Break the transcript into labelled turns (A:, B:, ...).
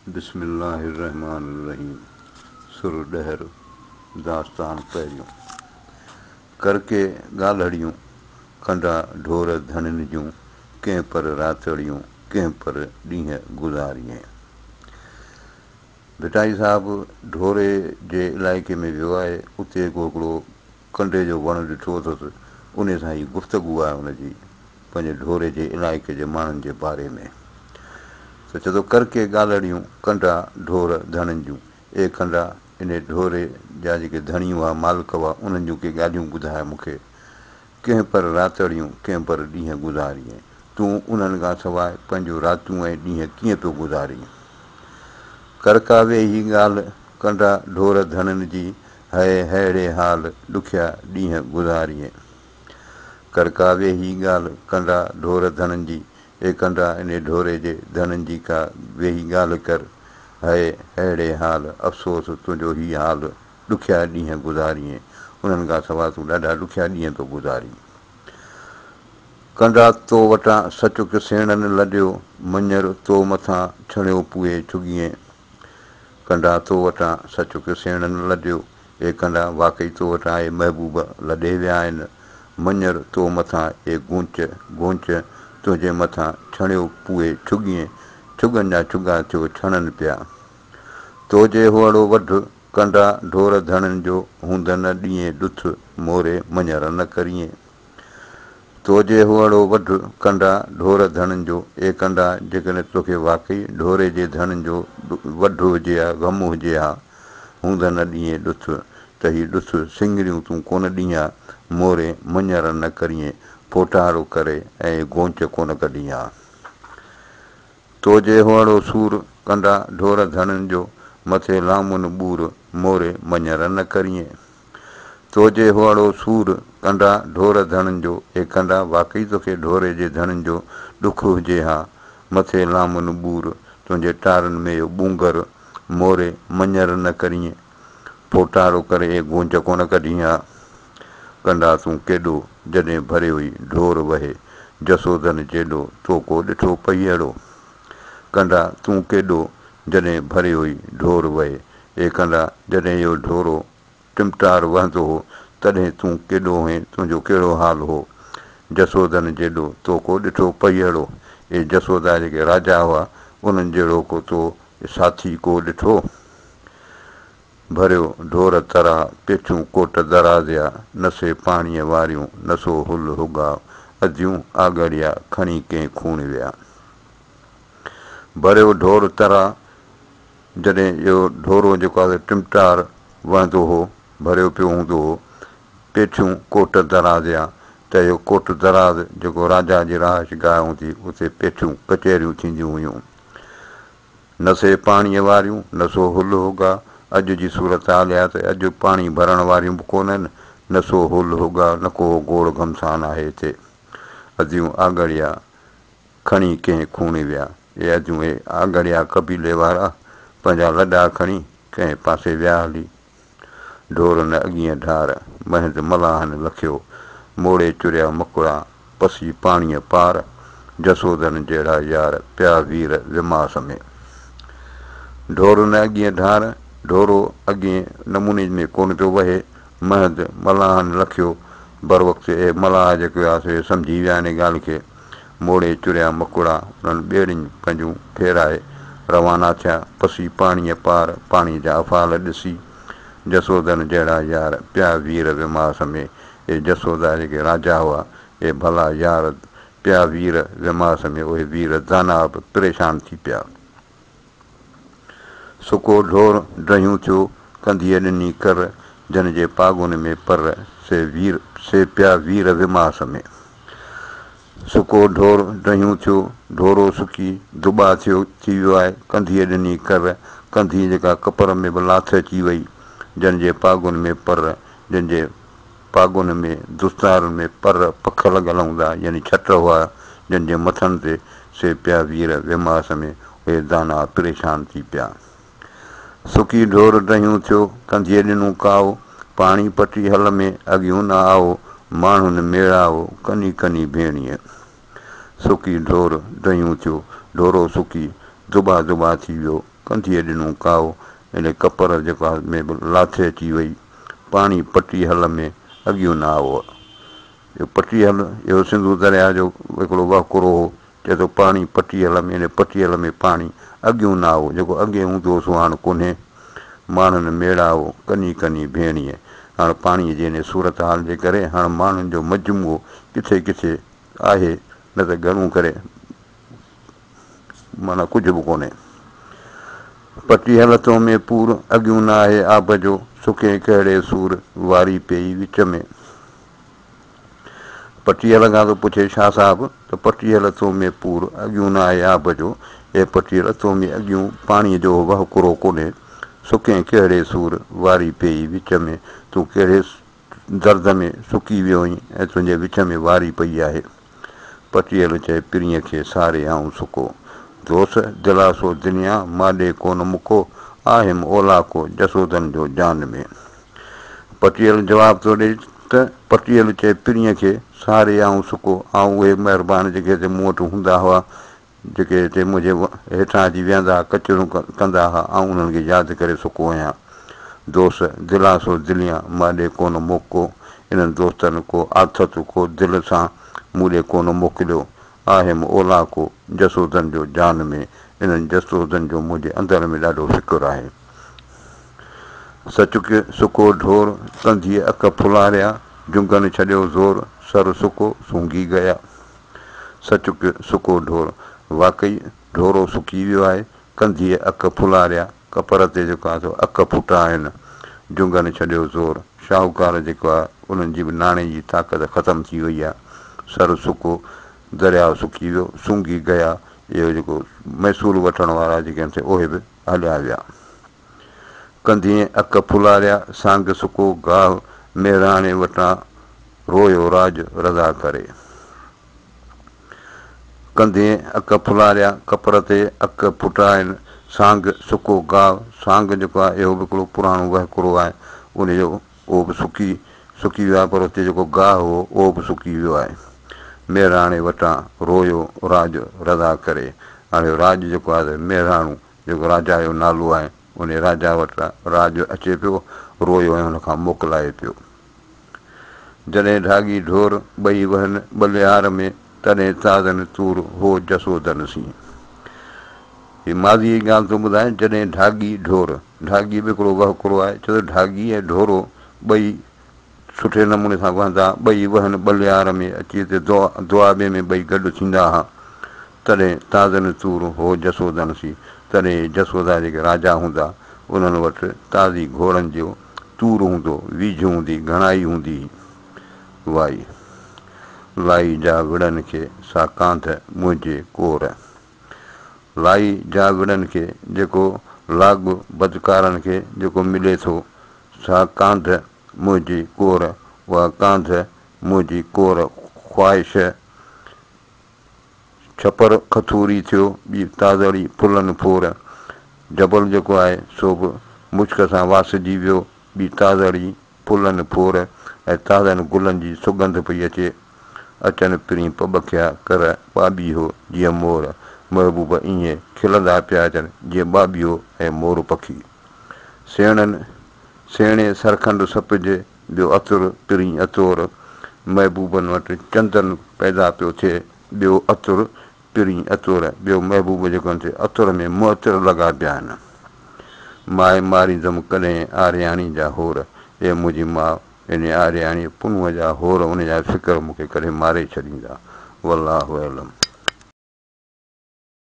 A: بسم الله الرحمٰن الرحيم سر ڏهر داستان پهريون ڪر ڪي ڳالهڙيون ڪنڊا ڍور ڌڻين جون ڪنهن پر راتڙيون ڪنهن پر ڏينهن گذاريين. ڀٽائي صاحب ڍوري جي علائقي ۾ ويو آهي اتي ڪو هڪڙو ڪنڊي جو وڻ ڏٺو اٿس انهي سان هي گفتگو آهي ان جي پنهنجي ڍوري جي علائقي جي ماڻهن جي باري ۾ ته چئي ٿو ڪر ڪي ڳالهڙيون ڪنڊا ڍور ڌڻين جون اي ڪنڊا انهي ڍوري جا جيڪي ڌڻي هئا مالڪ هئا انهن جون ڪي ڳالهيون ٻڌاء مون کي ڪنهن پر راتڙيون ڪنهن پر ڏينهن گذارين تون انهن کان سواء پنهنجون راتيون ۽ ڏينهن ڪيئن پيو گذارين ڪر ڪا ويهي ڳالهه ڪنڊا ڍور ڌڻين جي هئي ههڙي حال ڏکيا ڏينهن گذارين. ڪر ڪا ويهي ڳالهه ڪنڊا ڍور ڌڻن جي، اي ڪنڊا انهي ڍوري جي ڌڻن جي ڪا ويهي ڳالهه ڪر. هئي ههڙي حال افسوس تنهنجو هي حال ڏکيا ڏينهن گذارين. انهن کان سوا تون ڏاڍا ڏکيا ڏينهن پيو گذارين. ڪنڊا تو وٽان سچ ڪسيڻن لڏيو، مڃر تو مٿان ڇڻيو پوئي ڇڳين. ڪنڊا تو وٽان سچ ڪسيڻن لڏيو، اي ڪنڊا واقعي تو وٽان اي محبوب لڏي ويا آهن، مڃر تو مٿان اي گونچ، گونچ تنهنجي مٿان ڇڻيو پوئي ڇڳين، ڇڳن جا ڇڳا ٿيو ڇڻن پيا. تو جي هئڙو وڍ، ڪنڊا ڍور ڌڻين جو هوند نه ڏينهين ڏٿ، موري مڃر نه ڪريين. تو جي هئڙو وڍ، ڪنڊا، ڍور ڌڻين جو، اي ڪنڊا، جيڪڏهن توکي واقعي ڍوري جي ڌڻين جو وڍ هجي ها، غم هجي ها، هوند نه ڏينهين ڏٿ، ته هي ڏٿ سڱريون تون ڪونه ڏينهن ها، موري مڃر نه ڪريين، ڦوٽهارو ڪري ۽ گونچ ڪونه ڪڍين ها. تو جي هئڙو سور، ڪنڊا، ڍور ڌڻين جو، مٿي لامن ٻور، موري مڃر نه ڪريين. تو جي هئڙو سور، ڪنڊا ڍور ڌڻين جو، اي ڪنڊا واقعي توکي ڍوري جي ڌڻين جو ڏک هجي ها، مٿي لامن ٻور، تنهنجي ٽارن ۾ اهو ٻونگر، موري مڃر نه ڪرين، ڦوٽارو ڪري اي گونچ ڪونه ڪڍين ها. ڪنڊا تون ڪيڏو، جڏهن ڀريوئي ڍور وهي، جسودن جيڏو، تو ڪو ڏٺو پئي اهڙو؟ ڪنڊا تون ڪيڏو، جڏهن ڀريوئي ڍور وهي، اي ڪنڊا جڏهن اهو ڍورو ٽمٽار وهندو هو، تڏهن تون ڪيڏو هئين، تنهنجو ڪهڙو حال هو؟ جسودن جيڏو تو ڪو ڏٺو پئي اهڙو؟ اي جسودا جيڪي راجا هئا، انهن جهڙو ڪو تو ساٿي ڪو ڏٺو؟ ڀريو ڍور ترا، پيٺيون ڪوٽ درازيا، نه سي پاڻيء واريون، نه سو هل هڳاء، اديون آڳڙيا، کڻي ڪنهن کوڻ ويا. ڀريو ڍور ترا، جڏهن اهو ڍورو جيڪو آهي سو ٽمٽار وهندو هو، ڀريو پيو هوندو هو، پيٺيون ڪوٽ درازيا ته اهو ڪوٽ دراز جيڪو راجا جي رهائش گاهه هوندي اتي پيٺيون ڪچهريون ٿينديون هيون. نه سي پاڻيء واريون، نه سو هل هوڳا، اڄ جي صورتحال اها ته اڄ پاڻي ڀرڻ واريون به ڪونهن، نه سو هل هوڳا، نه ڪو گوڙ گهمسان آهي هتي. اديون آڳڙيا کڻي ڪنهن کوڻي ويا. اي اديون اي آڳڙيا قبيلي وارا، پنهنجا لڏا کڻي ڪنهن پاسي ويا هلي. ڍور نه اڳينء ڍار، مهند ملاحن لکيو، موڙي چريا مڪڙا، پسي پاڻيء پار، جسودن جهڙا يار، پيا وير وماس ۾. ڍور نه اڳينء ڍار، ڍورو اڳئين نموني ۾ ڪونه پيو وهي، مهند ملاحن لکيو، بروقت اهي ملاح جيڪي هئا سي سمجهي ويا انهيء ڳالهه کي، موڙي چريا مڪڙا انهن ٻيڙين پنهنجون ڦيرائي روانا ٿيا، پسي پاڻيء پار پاڻيء جا افعال ڏسي، جسودن جهڙا يار پيا وير وماس ۾، اي جسودا جيڪي راجا هئا، اي ڀلا يار پيا وير وماس ۾، اهي وير داناء به پريشان ٿي پيا. سڪو ڍور ڊهيون ٿيو، ڪنڌيء ڏني ڪر، جن جي پاڳن ۾ پر، سي وير سي پيا وير وماس ۾. سڪو ڍور ڊهيون ٿيو، ڍورو سڪي دٻا ٿيو ٿي ويو آهي، ڪنڌيء ڏني ڪر، ڪنڌي جيڪا ڪپر ۾ به لاٿ اچي وئي، جن جي پاڳن ۾ پر، جن جي پاڳن ۾، دستارن ۾ پر پک لڳل هوندا، يعني ڇٽ هئا، جن جي مٿن تي سي پيا وير وماس ۾، اهي داناء پريشان ٿي پيا. سڪي ڍور ڊهيون ٿيو، ڪنڌيء ڏنو ڪائو، پاڻي پٽي هل ۾، اڳيون نه آئو، ماڻهن ميڙائو، ڪني ڪني ڀيڻيء. سڪي ڍور ڊهيون ٿيو، ڍورو سڪي دٻا دٻا ٿي ويو، ڪنڌيء ڏنو ڪائو، ان ڪپر جيڪو آهي ۾ به لاٿي اچي وئي، پاڻي پٽي هل ۾ اڳيون نه آئو. اهو پٽي هل، اهو سنڌو درياهه جو هڪڙو وهڪرو هو، چئي ٿو پاڻي پٽي هل ۾، ان پٽي هل ۾ پاڻي اڳيون نه آئو، جيڪو اڳي هوندو هو سو هاڻ ڪونهي. ماڻهن ميڙائو، ڪني ڪني ڀيڻيء. هاڻ پاڻيء جي انهيء صورتحال جي ڪري هاڻ ماڻهن جو مجموعو ڪٿي ڪٿي آهي، نه ته گهڻو ڪري معنيٰ ڪجهه به ڪونهي. پٽيهل تو ۾ پور، اڳيون نه آهي آب جو، سڪين ڪهڙي سور، واري پيئي وچ ۾. پٽيهل کان ٿو پڇي شاهه صاحب ته پٽيهل تو ۾ پور، اڳيون نه آهي آب جو، اي پٽيهل تو ۾ اڳيون پاڻيء جو وهڪرو ڪونهي، سڪين ڪهڙي سور، واري پيئي وچ ۾، تون ڪهڙي درد ۾ سڪي ويو آهين ۽ تنهنجي وچ ۾ واري پئي آهي. پٽيهل چئي پرينء کي ساري آئون سڪو. دوس دلاسو دنيا مان ڏي ڪونه مڪو، آهيم اولاڪو جسودن جو جان ۾. پٽيهل جواب ٿو ڏئي ته پٽيهل چئي پرينء کي ساري آئون سڪو، آئون اهي مهربان جيڪي هتي مون وٽ هوندا هئا، جيڪي هتي منهنجي هيٺان اچي ويهندا ها، ڪچهريون ڪندا ها، آئون انهن کي ياد ڪري سڪو آهيان. دوس دلاسو دليان مان ڏي ڪونه موڪو، انهن دوستن ڪو آٿت ڪو دل سان مون ڏي ڪونه موڪليو. آهيم اولاڪو جسودن جو جان ۾، انهن جسودن جو منهنجي اندر ۾ ڏاڍو فڪر آهي. سچ سڪو ڍور، ڪنڌيء اک ڦلاريا، جهنگن ڇڏيو زور، سر سڪو سونگهي گيا. سچ سڪو ڍور، واقعي ڍورو سڪي ويو آهي، ڪنڌيء اک ڦلاريا، ڪپر تي جيڪو آهي سو اک ڦٽا آهن، جهنگن ڇڏيو زور، شاهوڪار جيڪو آهي انهن جي به ناڻي جي طاقت ختم ٿي وئي آهي، سر سڪو، درياء سڪي ويو، سونگهي گيا، اهو جيڪو محصول وٺڻ وارا جيڪي آهن سي اهي به هليا ويا. ڪنڌيء اک ڦلاريا، سانگ سڪو گاهه، مهراڻي وٽان رويو راڄ رضا ڪري. ڪنڌيء اک ڦلاريا، ڪپر تي اک ڦٽائن، سانگ سڪو گاهه، سانگ جيڪو آهي اهو به هڪڙو پراڻو وهڪرو آهي، ان جو اهو به سڪي سڪي ويو آهي پر اتي جيڪو گاهه هو اهو به سڪي ويو آهي. مهراڻي وٽان رويو راڄ رضا ڪري. هاڻي راڄ جيڪو آهي سو مهراڻو جيڪو راجا جو نالو آهي، انهي راجا وٽ راڄ اچي پيو، رويو ۽ ان کان موڪلائي پيو. جڏهن ڍاڳي ڍور ٻئي وهن ٻلهيار ۾، تڏهن تازن تور هو جسودن سين. هي ماضيء جي ڳالهه ٿو ٻڌائي، جڏهن ڍاڳي ڍور، ڍاڳي به هڪڙو وهڪرو آهي، چئي ٿو ڍاڳي ۽ ڍورو ٻئي سٺي نموني سان وهندا، ٻئي وهن ٻلهيار ۾ اچي هتي دوآبي ۾ ٻئي گڏ ٿيندا ها. تڏهن تازن تور هو جسودن سين، تڏهن جسودا جيڪي راجا هوندا، انهن وٽ تازي گهوڙن جو تور هوندو، ويجهه هوندي، گهڻائي هوندي هئي. وائي. لائي جا وڙن کي، سا ڪانڌ منهنجي ڪور. لائي جا وڙن کي، جيڪو لاڳ بدڪارن کي جيڪو ملي ٿو، سا ڪانڌ منهنجي ڪور، اها ڪانڌ منهنجي ڪور خواهش ڇپر کٿوري ٿيو، ٻي تازڙي ڦلن ڦور. جبل جيڪو آهي سو به مشڪ سان واسجي ويو، ٻي تازڙي ڦلن ڦور ۽ تازن گلن جي سڳنڌ پئي اچي. اچن پرين پٻکيا ڪر ٻاٻيهو جيئن مور. محبوب ائين کلندا پيا اچن جيئن ٻاٻيهو ۽ مور پکي. سيڻن سيڻي سرکنڊ سپجي، ٻيو عطر پرين عطور. محبوبن وٽ چندن پيدا پيو ٿئي، ٻيو عطر پرين عطور. ٻيو محبوب جيڪو آهن سي عطر ۾ معطر لڳا پيا آهن. ماء ماريندم ڪڏهن آرياڻي جا هور. اي منهنجي ماء! انهي آرياڻيء پنهونء جا هور ان جا فڪر مون کي ڪڏهن ماري ڇڏيندا. والله اعلم.